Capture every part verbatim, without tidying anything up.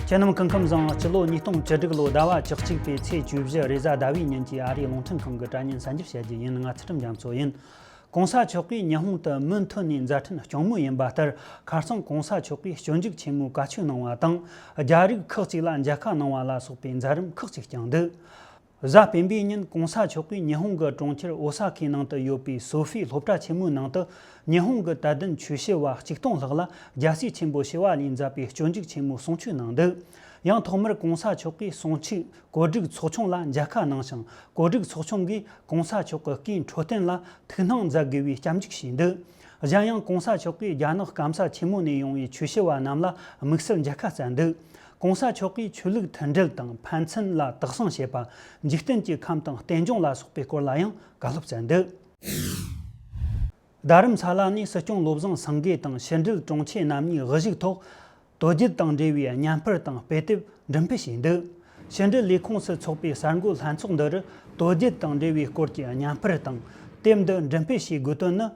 ཁྱེད་རྣམས་སྐུ་ཁམས་བཟང་། སྤྱི་ལོ་ཉིས་སྟོང་བཅུ་དྲུག་ལོ་ཟླ་བ་བཅུ་གཅིག་པའི་ཚེས་བཅུ་བཞི་རེས་གཟའ་ཟླ་བའི་ཉིན་གྱི་ཨ་རིའི་རླུང་འཕྲིན་ཁང་གི་དྲ་བརྙན་གསར་འགྱུར་བཤད་རྒྱུ་ཡིན། ང་ཚུལ་ཁྲིམས་རྒྱ་མཚོ་ཡིན། གོང་ས་མཆོག་གིས་ཉི་ཧོང་དུ་མུ་མཐུད་ནས་མཛའ་འཕྲིན་སྐྱོང་མུས་ཡིན་པ་ལྟར། ཁ་སང་གོང་ས་མཆོག་གིས་སྐྱོན་འཛུགས་ཆེན་མོའི་བཀའ་ཆོས་གནང་བ་དང་། རྒྱ་རིགས་ཁག་ཅིག་ལ་མཇལ་ཁ་གནང་བ་ལ་སོགས་པའི་མཛད་རིམ་ཁག་ཅིག་བསྐྱངས་འདུག་གཟའ་སྤེན་པའི་ཉིན་གོང་ས་མཆོག་གིས་ཉི་ཧོང་གི་གྲོང་ཁྱེར་ཨོ་ས་ཁའི་ནང་དུ་ཡོད་པའི་སོ་ཧྥི་སློབ་གྲྭ་ཆེན་མོའི་ནང་དུ། ཉི་ཧོང་གི་དད་ལྡན་ཆོས་ཞུ་བ་གཅིག་སྟོང་ལྷག་ལ་རྒྱལ་སྲས་ཆེན་པོ་ཞི་བ་ལྷས་མཛད་པའི་སྐྱོན་འཛུགས་ཆེན་མོའི་གསུང་ཆོས་གནང་འདུག་ཡང་ཐོག་མར་གོང་ས་མཆོག་གིས་གསུང་ཆོས་གོ་སྒྲིག་ཚོགས་ཆུང་ལ་མཇལ་ཁ་གནང་ཞིང་། གོ་སྒྲིག་ཚོགས་ཆུང་གིས་གོང་ས་མཆོག་གི་སྐུའི་འཕྲོད་བསྟེན་ལ་ཐུགས་སྣང་མཛད་དགོས་པའི་སྐྱབས་འཇུག་བྱས་འདུག་གཞན་ཡང་གོང་ས་མཆོག་གིས་རྒྱ་ནག་སྐམ་ས་ཆེན་མོ་ནས་ཡོང་བའི་ཆོས་ཞུ་བ་རྣམས་ལ་དམིགས་བསལ་མཇལ་ཁ་བསྩལ་འདུག་གོང་ས་མཆོག་གིས་ཆོས་ལུགས་མཐུན་སྒྲིལ་དང་ཕན་ཚུན་ལ་དག་གསང་བྱེད་པ། འཇིག་རྟེན་གྱི་ཁམས་དང་རྟེན་འབྱུང་ལ་སོགས་པའི་སྐོར་ལ་ཡང་བཀའ་སློབ་སྩལ་འདུག་རྡ་རམ་ས་ལ་ནས་སྲིད་སྐྱོང་བློ་བཟང་སེང་གེ་དང་ཕྱི་འབྲེལ་དྲུང་ཆེ་རྣམ་གཉིས་དབུ་བཞུགས་ཐོག་དོལ་རྒྱལ་དང་འབྲེལ་བའི་བརྙན་པར་དང་དཔེ་དེབ་འགྲེམས་སྤེལ་བྱས་འདུག་ཕྱི་འབྲེལ་ལས་ཁུངས་སུ་ཚོགས་པའི་གསར་འགོད་ལྷན་ཚོགས་འདི་རུ་དོལ་རྒྱལ་དང་འབྲེལ་བའི་སྐོར་གྱི་བརྙན་པར་དང་དེབ་འདི་འགྲེམས་སྤེལ་བྱེད་དགོས་དོན་ནི།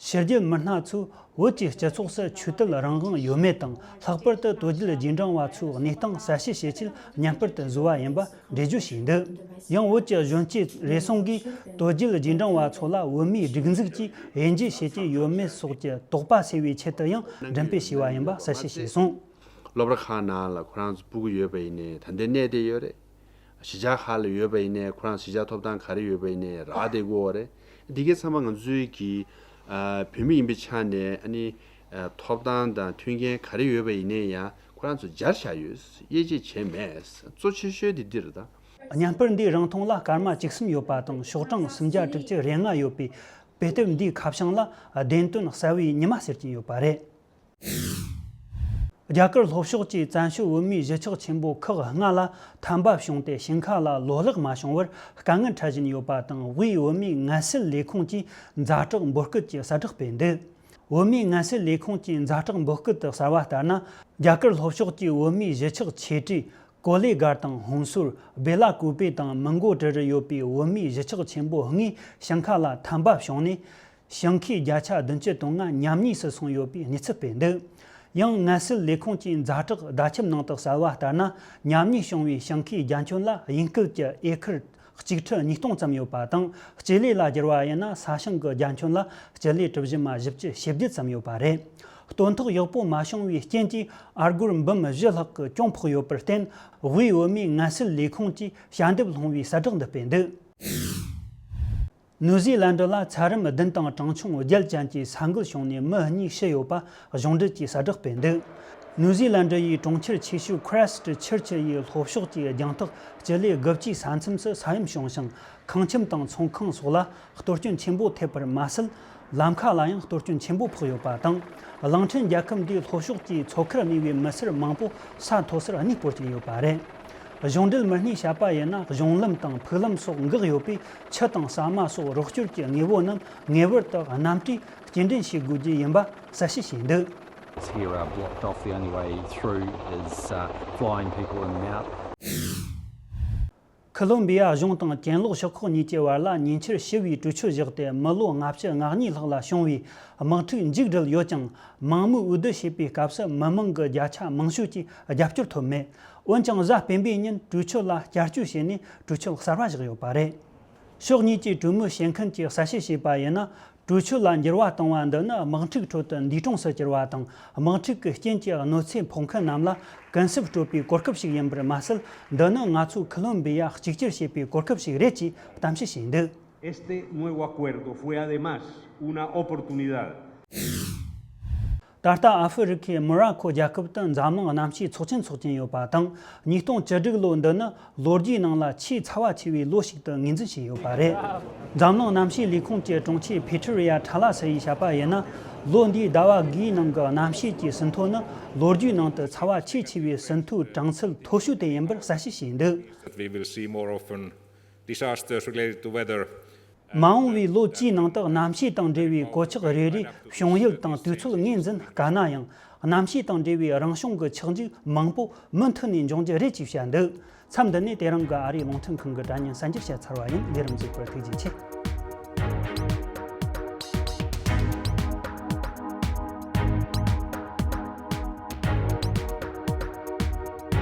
ཕྱི་རྒྱལ་མི་སྣ་ཚོས་བོད་ཀྱི་སྤྱི་ཚོགས་སུ་ཆོས་དད་རང་དབང་ཡོད་མེད་དང་། ལྷག་པར་དུ་དོལ་རྒྱལ་རྗེས་འབྲང་བ་ཚོའི་གནས་སྟངས་གསལ་བཤད་བྱེད་ཆེད་བརྙན་པར་དུ་བཟོས་པ་ཡིན་པ་འགྲེལ་བརྗོད་བྱས་འདུག་ཡང་བོད་ཀྱི་གཞོན་སྐྱེས་རེ་ཟུང་གིས་དོལ་རྒྱལ་རྗེས་འབྲང་བ་ཚོ་ལ་བོད་མིའི་སྒྲིག་འཛུགས་ཀྱིས་དབྱེ་འབྱེད་བྱེད་ཀྱི་ཡོད་མེད་སོགས་ཀྱི་དོགས་པ་སེལ་བའི་ཆེད་དུ་ཡང་འགྲེམས་སྤེལ་བྱས་པ་ཡིན་པ་གསལ་བཤད་བྱས་སོང་། སློབ་གྲྭ་ཁག་ནང་ལ་ཁོ་རང་ཚོ་སྤུ་གུ་ཡོད་པ་ཡིན་ནའི་ད་ལྟའི་གནས་བསྡད་ཡོད་རེད། གཞིས་ཆགས་ཁག་ལ་ཡོད་པ་ཡིན་ནའི་ཁོ་རང་གཞིས་ཆགས་ཐོབ་ཐང་ག་རེ་ཡོད་པ་ཡིན་ནའི་རག་བསྡད་ཀྱི་ཡོད་རེད། འདི་གའི་ཚང་མ་ང་ཚོའི་གི་ཨ་བོད་མི་ཡིན་པའི་ཆ་ནས་ཨ་ནི་ཨ་ཐོབ་ཐང་དང་མཐུན་རྐྱེན་ག་རེ་ཡོད་པ་ཡིན་ནའི་ཡང་ཁོ་རང་ཚོ་སྦྱར་བཞག་ཡོད། དབྱེ་འབྱེད་བྱས་མེད། གཙོ་ཆེ་ཤོས་དེ་འདི་རེད་ད། བརྙན་པར་འདིའི་རིང་ཐུང་ལ་སྐར་མ་བཅུ་གསུམ་ཡོད་པ་དང་ཤོག་གྲངས་སུམ་བརྒྱ་དྲུག་ཅུ་རེ་ལྔ་ཡོད་པའི་དཔེ་དེབ་འདིའི་ཁ་བྱང་ལ་བདེན་དོན་གསལ་བའི་ཉི་མ་ཟེར་གྱིན་ཡོད་པ་རེད། རྒྱ་གར་ལྷོ་ཕྱོགས་ཀྱི་བཙན་བྱོལ་བོད་མིའི་གཞིས་ཆགས་ཆེན་པོ་ཁག་ལྔ་ལ་ཐན་པ་བྱུང་སྟེ་ཞིང་ཁ་ལ་ལོ་ལེགས་མ་བྱུང་བར་དཀའ་ངལ་འཕྲད་བཞིན་ཡོད་པ་དང་། དབུས་བོད་མིའི་ངལ་སེལ་ལས་ཁུངས་ཀྱིས་ཛ་དྲག་འབོད་སྐུལ་གྱི་གསལ་བསྒྲགས་སྤེལ་འདུག་བོད་མིའི་ངལ་སེལ་ལས་ཁུངས་ཀྱི་ཛ་དྲག་འབོད་སྐུལ་དུ་གསལ་བ་ལྟར་ན། རྒྱ་གར་ལྷོ་ཕྱོགས་ཀྱི་བོད་མིའི་གཞིས་ཆགས་ཆེ་གྲས་ཀོ་ལེ་སྒར་དང་ཧུན་སུར། སྦེ་ལ་ཀུ་པེ་དང་མི་མགོ་ཊི་རུ་ཡོད་པའི་བོད་མིའི་གཞིས་ཆགས་ཆེན་པོ་ལྔའི་ཞིང་ཁ་ལ་ཐན་པ་བྱུང་ནས། ཞིང་ཁའི་བརྒྱ་ཆ་བདུན་ཅུ་དོན་ལྔ་ཉམས་ཉེས་སུ་སོང་ཡོད་པའི་གནས་ཚུལ་སྤེལ་འདུག་ཡང་ངལ་སེལ་ལས་ཁུངས་ཀྱི་ཛ་དྲག་བརྡ་ཁྱབ་ནང་དུ་གསལ་བ་ལྟར་ན། ཉམས་ཉེས་བྱུང་བའི་ཞིང་ཁའི་རྒྱ་ཁྱོན་ལ་དབྱིན་སྐད་ཀྱི་ཨེ་ཁར་གཅིག་ཁྲི་ཉིས་སྟོང་ཙམ་ཡོད་པ་དང་། སྤྱི་ལེ་ལ་བསྒྱུར་བ་ཡིན་ན་ས་ཞིང་གི་རྒྱ་ཁྱོན་ལ་སྤྱི་ལེ་གྲུ་བཞི་མ་བཞི་བཅུ་ཞེ་བརྒྱད་ཙམ་ཡོད་པ་རེད། སྟོན་ཐོག་ཡག་པོ་མ་བྱུང་བའི་རྐྱེན་གྱིས་ཨ་སྒོར་འབུམ་བཞི་ལྷག་གི་གྱོང་ཕོག་ཡོད་པར་བརྟེན། དབུས་བོད་མིའི་ངལ་སེལ་ལས་ཁུངས་ཀྱིས་ཞལ་འདེབས་སློང་བའི་གསལ་བསྒྲགས་འདི་སྤེལ་འདུག་ནུའུ་ཛི་ལན་ཌི་ལ་ཚད་རིམས་བདུན་དང་གྲངས་ཆུང་བརྒྱད་ཅན་གྱི་ས་འགུལ་བྱུང་ནས་མི་གཉིས་ཤི་ཡོད་པ་གཞུང་འབྲེལ་གྱིས་གསལ་བསྒྲགས་སྤེལ་འདུག་ནུའུ་ཛི་ལན་ཌི་ཡི་གྲོང་ཁྱེར་ཆེ་ཤོས་ཁི་རའི་སི་ཊི་ཆར་ཆི་ཡི་ལྷོ་ཕྱོགས་ཀྱི་རྒྱང་ཐག་སྤྱི་ལེ་དགུ་བཅུའི་ས་མཚམས་སུ་ས་ཡོམ་བྱུང་ཞིང་། ཁང་ཁྱིམ་དང་ཚོང་ཁང་སོགས་ལ་གཏོར་སྐྱོན་ཆེན་པོ་ཐེབས་པར་མ་ཟད། ལམ་ཁ་ལ་ཡང་གཏོར་སྐྱོན་ཆེན་པོ་ཕོག་ཡོད་པ་དང་། གླིང་ཕྲན་རྒྱལ་ཁབ་འདིའི་ལྷོ་ཕྱོགས་ཀྱི་མཚོ་ཁར་གནས་པའི་མི་སེར་མང་པོ་ས་མཐོ་སར་གནས་སྤོར་གྱིན་ཡོད་པ་རེད། གཞུང་འབྲེལ་མི་སྣས་བཤད་པ་ཡིན་ན། གཞུང་ལམ་དང་ཕུག་ལམ་སོགས་འགག་ཡོད་པས། ཆུ་དང་ཟ་མ་སོགས་རོགས་སྐྱོར་གྱི་དངོས་པོ་རྣམས་ངེས་པར་དུ་གནམ་གྲུས་སྐྱེལ་འདྲེན་བྱེད་དགོས་རྒྱུ་ཡིན་པ་གསལ་བཤད་བྱས་འདུག Here are blocked off. The only way through is uh, flying people in and out. ཁོ་ལོམ་བི་ཡ་གཞུང་དང་གྱེན་ལོག་ཤོག་ཁག་གཉིས་ཀྱི་བར་ལ་ཉེ་ཆར་ཞི་བའི་གྲོས་ཆོད་བཞག་སྟེ། མི་ལོ་ལྔ་བཅུ་ང་གཉིས་ལྷག་ལ་བྱུང་བའི་དམག་འཁྲུག་མཇུག་བསྒྲིལ་ཡོད་ཀྱང་། དམག་མིའི་འོས་བསྡུ་བྱས་པའི་སྐབས་སུ་མི་མང་གི་བརྒྱ་ཆ་མང་ཤོས་ཀྱིས་རྒྱབ་སྐྱོར་ཐོབ་མེད། འོན་ཀྱང་གཟའ་སྤེན་པའི་ཉིན་གྲོས་ཆོད་ལ་བསྐྱར་བཅོས་བྱས་ནས་གྲོས་ཆོད་གསར་པ་བཞག་ཡོད་པ་རེད། ཕྱོགས་གཉིས་ཀྱི་གྲོས་མོལ་བྱེད་མཁན་གྱིས་གསལ་བཤད་བྱས་པ་ཡིན་ན། གྲོས་ཆོད་ལ་འགྱུར་བ་གཏོང་བ་འདི་ནི་དམག་འཁྲུག་ཁྲོད་དུ་འདས་གྲོངས་སུ་གྱུར་བ་དང་། དམག་འཁྲུག་གི་རྐྱེན་གྱིས་གནོད་འཚེ་ཕོག་མཁན་རྣམས་ལ་གུན་གསབ་སྤྲོད་པའི་གོ་སྐབས་ཤིག་ཡིན་པར་མ་ཟད། འདི་ནི་ང་ཚོས་ཁོ་ལོམ་བི་ཡ་གཅིག་གྱུར་བྱེད་པའི་གོ་སྐབས་ཤིག་རེད་ཅེས་གཏམ་བཤད་བྱས་འདུག Este nuevo acuerdo fue además una oportunidad. ད་ལྟ་ཨ་ཧྥེ་རི་ཁའི་མོ་རོ་ཁོ་རྒྱལ་ཁབ་ཏུ་འཛམ་གླིང་གནམ་གཤིས་ཚོགས་ཆེན་འཚོགས་ཀྱིན་ཡོད་པ་དང་། ཉིས་སྟོང་བཅུ་དྲུག་ལོ་འདི་ནི་ལོ་རྒྱུས་ནང་ལ་ཆེས་ཚ་བ་ཆེ་བའི་ལོ་ཞིག་ཏུ་ངོས་འཛིན་བྱས་ཡོད་པ་རེད། འཛམ་གླིང་གནམ་གཤིས་ལས་ཁུངས་ཀྱི་དྲུང་ཆེ་ཕི་ཊི་རི་ཡ་ཁྲ་ལ་སི་ཡིས་བཤད་པ་ཡིན་ན། ལོ་འདིའི་ཟླ་བ་དགུའི་ནང་གི་གནམ་གཤིས་ཀྱི་ཟིན་ཐོ་ནི་ལོ་རྒྱུས་ནང་དུ་ཚ་བ་ཆེས་ཆེ་བའི་ཟིན་ཐོའི་གྲངས་ཚད་མཐོ་ཤོས་དེ་ཡིན་པར་གསལ་བཤད་བྱས་འདུག We will see more often disasters related to weather. མ་འོངས་པའི་ལོ་བཅུའི་ནང་དུ་གནམ་གཤིས་དང་འབྲེལ་བའི་གོད་ཆག་རེ་རེའི་བྱུང་ཡུལ་དང་དུས་ཚོད་ངོས་འཛིན་དཀའ་ན་ཡང་། གནམ་གཤིས་དང་འབྲེལ་བའི་རང་བྱུང་གི་ཆག་འཇིག་མང་པོ་མུ་མཐུད་ནས་འབྱུང་རྒྱུ་རེད་ཅེས་བཤད་འདུག་མཚམས་འདི་ནས་དེ་རིང་གི་ཨ་རིའི་རླུང་འཕྲིན་ཁང་གི་དྲ་བརྙན་གསར་འགྱུར་བཤད་ཚར་བ་ཡིན། ལས་རིམ་གཟིགས་པར་ཐུགས་རྗེ་ཆེ།